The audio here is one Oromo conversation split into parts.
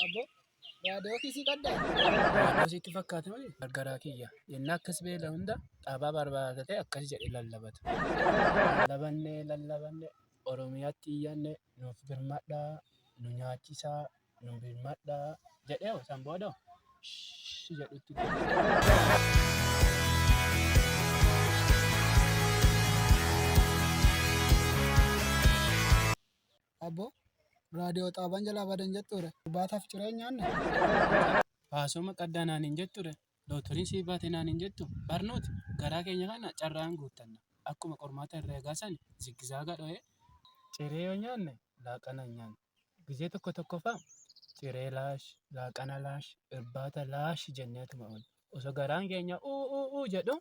Abbo raadiyoo kiisii qabdaa? Raadiyoo sitti fakkaate malee gargaraa kiyya. Yennaa akkas beela hunda xaabaa barbaadatee akkas jedhe lallabata. Lallabannee lallabannee Oromiyaatti iyyanne nuuf birmadhaa, nu nyaachisaa, nu birmadhaa jedhee san booda shh jedhutti. Abbo raadiyoo xaabaan jalaa badan jettuure. Irbaataaf ciree nyaanne. Faasoma qaddaa naan hin jetture. Lootoriin sii baate naan hin jettu. Barnooti garaa keenya kana carraan guuttanna. Akkuma qormaata herreegaa sani ziggizaaga dho'ee ciree yoo nyaanne laaqana hin nyaannu. Gizee tokko tokko fa'a ciree laash, laaqana laash, irbaata laash jenneetuma oolla. Osoo garaan keenya uu uu uu jedhu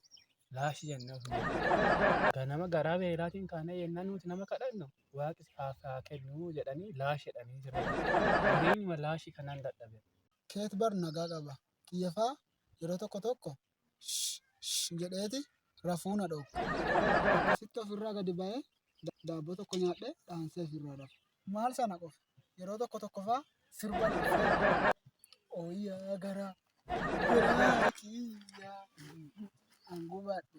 laash jennee ofuma. Ganama garaa beelaatiin kaanee yennaa nuti nama kadhannu waaqi haaf haa kennu jedhanii laash jedhanii jiru. Jireenyuma laashii kanaan dadhabe. Keet bar nagaa qaba. Kiyya faa yeroo tokko tokko shh shh jedheeti rafuu na dhowwa. Akkasitti ofirraa gadi ba'ee daabboo tokko nyaadhee dhaansee ofirraa rafa. Maal sana qofa yeroo tokko tokko faa sirba naaf fida. Ooyyaa garaa garaa kiyya an gubadhe.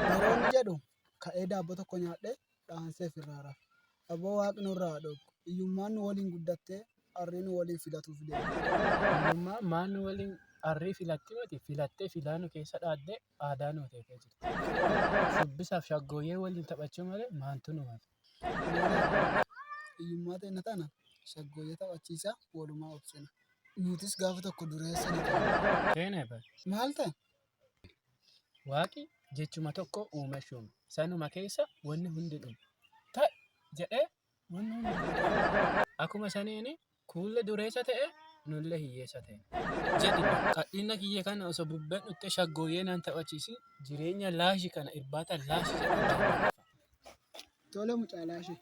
Yeroo inni jedhu ka'ee daabboo tokko nyaadhee dhaansee ofirraa rafa. Aboo waaqni nurraa haa dhowwu. Hiyyummaan nu waliin guddattee arrii nu waliin filatuuf deemti. Hiyyummaa maal nu waliin arrii filatti miti filattee filaa nu keessa dhaaddee aadaa nuu teetee jirti. Shubbisaaf shaggooyyee waliin taphachuu malee maantu nu hafe. Hiyyummaa teenna tana shaggooyyee taphachiisaa walumaa obsina. Nutis gaafa tokko dureessa ni taana. Teene bar. Maal ta'e? Waaqi jechuma tokko uume shuume. Sanuma keessa wanni hundi dhume. Ta'i jedhee wanni hundi dhume. Akkuma saniini kuulle dureessa ta'e nulle hiyyeessa ta'e. Jedhi qadhiina kiyya kana osoo bubbeen dhuttee shaggooyyee naan taphachiisin jireenya laashi kana irbaata laashi jedhee. Tole mucaa laashii.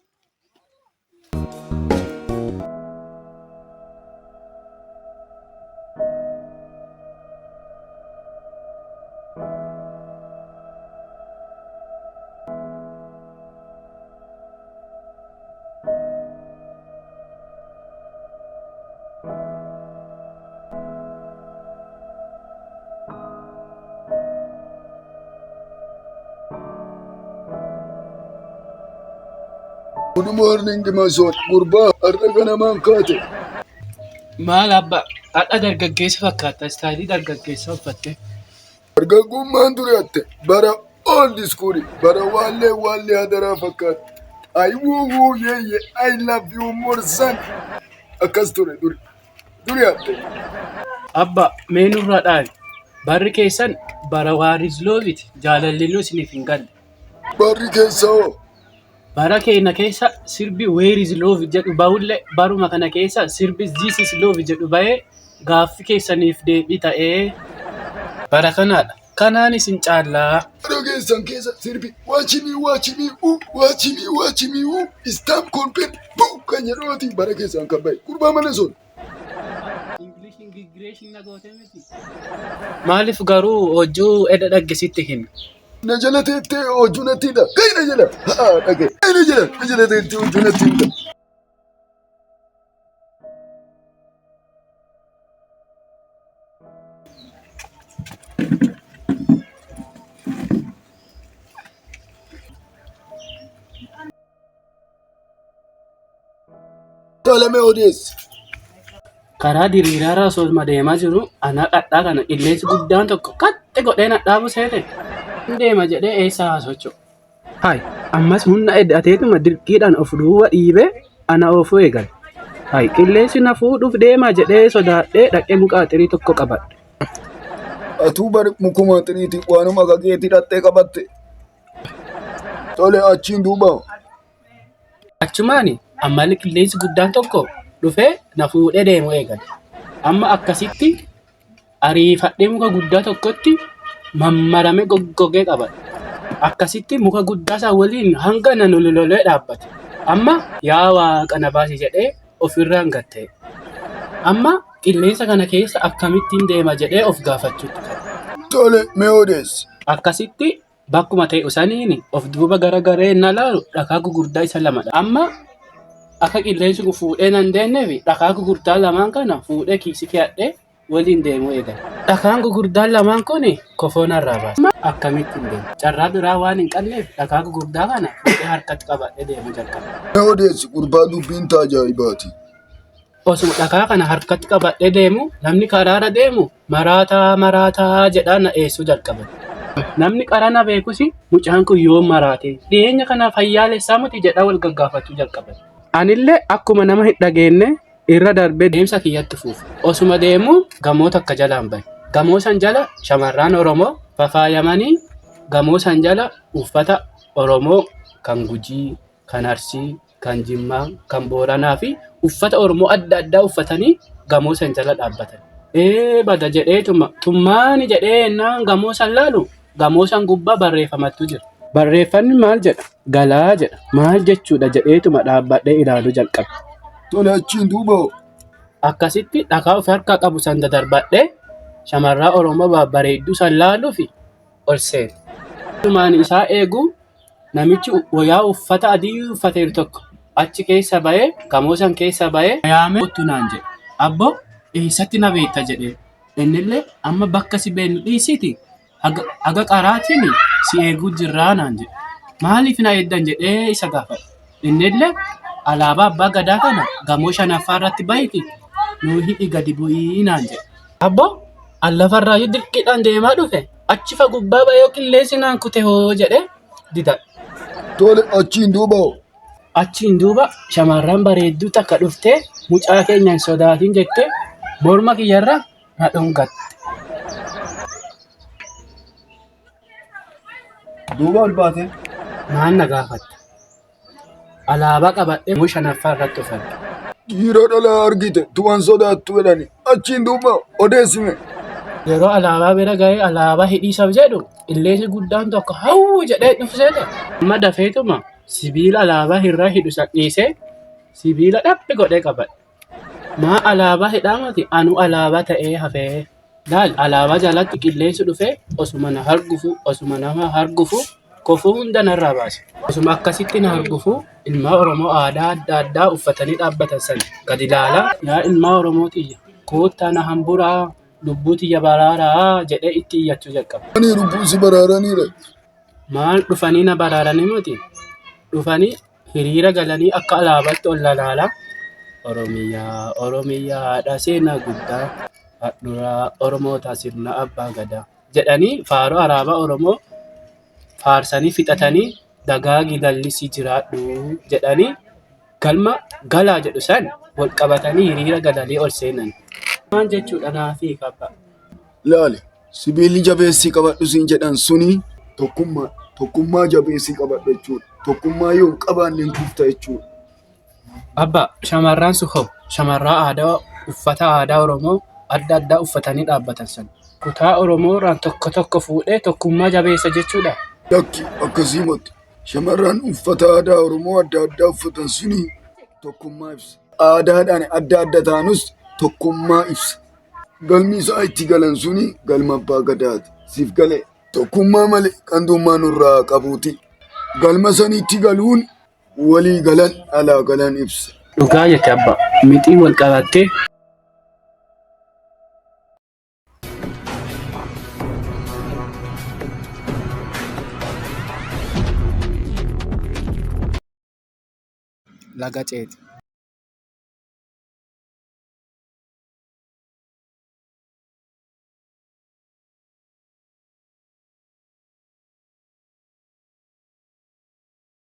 Good morning Masood. Gurbaa har'a ganamaan kaate. Maal abba hadha dargaggeessa fakkaata istaayilii dargaggeessa uffatte. Dargaggummaan ture hatte bara old school bara waallee waallee hadaraa fakkaata. I woo woo yeah yeah I love you more than akkas ture duri. Duri hatte. Abba mee nurraa dhaabi. Barri keessan bara waaris looviti jaalalli nu isiniif hin galle. Barri keessa hoo? Bara keenya keessa sirbi where is love jedhu bahullee baruma kana keessa sirbi this is love jedhu bahee gaaffii keessaniif deebii ta'ee bara kanaadha. Kanaan isin caallaa. Bara keessan keessa sirbi watch me watch me uu watch me watch me uu stop compete buu kan jedhuuti bara keessan kan bahe. Gurbaa mana sun. English ingigireeshin na goote miti. Maaliif garuu hojii edda dhaggisitti himi. Na jala teettee hojii natti hidha. Gahi na jala. Haa dhagahi. Gahi na jala. Na jala teettee hojii natti hidha. Tole mee odeessi. Karaa diriiraarra osoo deemaa jiru anaa qadhaa kana qilleensi guddaan tokko qaxxi godhee na dhaabu seete. Hin deema jedhee eessa haa socho'u. Hayi ammas humna eddateetuma dirqiidhaan of duuba dhiibee ana oofuu eegale. Hayi qilleensi na fuudhuuf deema jedhee sodaadhee dhaqee muka axirii tokko qabadhe. Atuu bari mukuma xiriiti waanuma akka keetii dhattee qabatte. Tole achiin duuba. Achumaan ammallee qilleensi guddaan tokko dhufee na fuudhee deemuu eegale. Amma akkasitti ariifadhee muka guddaa tokkotti mammaramee goggogee qabadhe. Akkasitti muka guddaa isaa waliin hanga na lololee dhaabbate. Amma yaa waaqa na baasi jedhee ofirraan gad ta'e. Amma qilleensa kana keessa akkamittiin deema jedhee of gaafachuutti ka'e. Tole mee odeessi. Akkasitti Bakkuma ta'e saniin of duuba garagaree na laalu dhakaa gugurdaa isa lamadha. Amma akka qilleensi kun fuudhee nan deemneef dhakaa gugurdaa lamaan kana fuudhee kiisii keeyadhee waliin deemuu eegale. Dhakaan gugurdaan lamaan kun kofoo narraa baase. Akkamitti hin deemu? Carraa biraa waan hin qabneef dhakaa gugurdaa kana fuudhee harkatti qabadhee deemuu jalqabe. Na odeessi gurbaa dubbiin taa ajaa'ibaati. Osuma dhakaa kana harkatti qabadhee deemu namni karaarra deemu maraataa maraataa jedhaa na eessuu jalqabe. Namni qarana beekus mucaan kun yoom maraate dhiyeenya kana fayyaalessaa miti jedhaa wal gaggaafachuu jalqabe. Anillee akkuma nama hin dhageenye irra darbee deemsa kiyyatti fufe. Osuma deemu gamoo takka jalaan bahe. Gamoo san jala shamarran Oromoo fafaayamanii gamoo san jala uffata Oromoo kan Gujii, kan Arsii, kan Jimmaa, kan Booranaa fi uffata Oromoo adda addaa uffatanii gamoo san jala dhaabbatan. Ee bada jedheetuma tummaani jedhee ennaan gamoo san laalu gamoo san gubbaa barreeffamattu jira. Barreeffamni maal jedha? Galaa jedha. Maal jechuudha jedheetuma dhaabbadhee ilaaluu jalqabe. Tole achiin duuba hoo? Akkasitti dhakaa of harkaa qabu san dadarbadhee shamarraa Oromoo babbareedduu san laaluuf ol seene. Maan isaa eegu namichi wayaa uffata adii uffateeru tokko achi keessa bahee gamoo san keessa bahee yaamee kottu naan jedhe. Abbo eessatti na beekta jedhee. Innillee amma bakka si beeknu dhiisiiti haga qaraatiin si eeguu jirraa naan jedhe. Maaliif na eegdan jedhee isa gaafadhe. Innillee alaabaa abbaa gadaa kana gamoo shanaffaa irratti bahiti nuu hidhi gadi bu'ii naan jedhe. Abbo an lafarraayyuu dirqiidhaan deemaa dhufe achi fa gubbaa bahee qilleensi naan kute hoo jedhee dida. Tole achiin duuba hoo? Achiin duuba shamarran bareedduu takka dhuftee mucaa keenya hin sodaatin jettee morma kiyyarra na dhungatte. Duuba ol baate. Maal na gaafatta? Alaabaa qabadhee gamoo shanaffaa irratti of arge. Dhiira dhalaa argite tu'an sodaattu jedhani. Achiin duuba odeessime. Yeroo alaabaa bira ga'ee alaabaa hidhiisaaf jedhu qilleensi guddaan tokko hawwu jedhee dhufseete. Amma dafeetuma sibiila alaabaa irraa hidhu san dhiisee sibiila dhaphi godhee qabadhe. Maa alaabaa hidhaa miti anu alaabaa ta'ee hafee. Laal alaabaa jalatti qilleensi dhufee osuma na hargufu osuma nama hargufu kofoo hunda narraa baase. Osuma akkasitti na hargufu ilmaa Oromoo aadaa adda addaa uffatanii dhaabbatan sana gadi ilaalaa yaa ilmaa Oromoo tiyya koottaa na hamburaa lubbuu tiyya baraaraa jedhee itti iyyachuu jalqabe. Ani lubbuu si baraaraniire. Maal dhufanii na baraaranii miti dhufanii hiriira galanii akka alaabaatti ol lalaalaa Oromiyaa Oromiyaa haadha seenaa guddaa handhuraa Oromoota sirna abbaa gadaa jedhanii faaruu alaabaa Oromoo faarsanii fixatanii dagaagi lallisii jiraadhu jedhanii galma galaa jedhu san wal qabatanii hiriira galanii ol seenan. Maal jechuudha naafii kabba. Laali sibiilli jabeessii qabadhu siin jedhan suni tokkummaa tokkummaa jabeessii qabadhu jechuudha. Tokkummaa yoo hin qabaanne hin kufta jechuudha. Abba shamarran sun hoo shamarraa aadaa uffata aadaa Oromoo adda addaa uffatanii dhaabbatan sun kutaa Oromoo irraan tokko tokko fuudhee tokkummaa jabeessa jechuudha. Lakki akkasii miti. Shamarran uffata aadaa Oromoo adda addaa uffatan suni tokkummaa ibsa. Aadaadhaan adda adda taanus tokkummaa ibsa. Galmi isaa itti galan suni galma abbaa gadaati. Siif galee tokkummaa malee qandummaa nurraa qabuuti. Galma sanitti galuun walii galan alaa galan ibsa. Dhugaa jette abba mixii wal qabattee. Laga ceete.